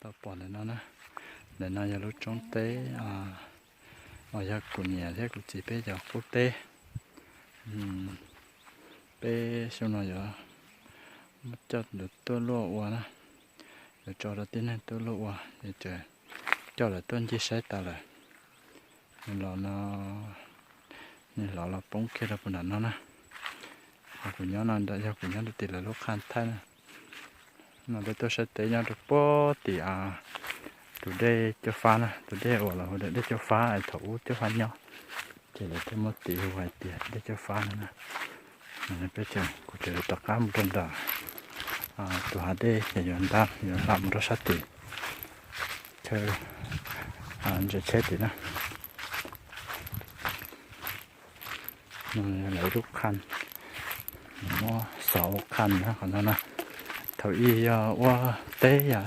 Tau pom ntawm no na, ntawm no yog lub roob teb uas yog kuv niam thiab kuv txiv peb cov qub teb. Peb xyoo no yuav muab coj lawv tuaj luaj ua na, yuav tso rau tib neeg tuaj luaj ua, ces coj lawv tuaj ncig saib tas lawm. Nws los no, nws los los poob kiag rau puag nram no na. Kuv nyob no yog kuv nyob rau tim lawv lub qhaj thaij na. No peb tuaj saib teb nyob rau puag tim tus dej Cauj Fab na, tus dej uas lawv hu tias dej Cauj Fab es thaum ub Cauj Fab nyob, ces lawv thiaj muab tis hu hais tias dej Cauj Fab no na. Peb tseem, kuv tseem rov qab mus rau nram tus hav dej ces yuav ntab yuav hla mus rau sab tim chaw ntsia tsheb tim na. Lawv lub qhaj, muab xov ua qhaj na qhov no na. Thaum ub yog ua teb yom,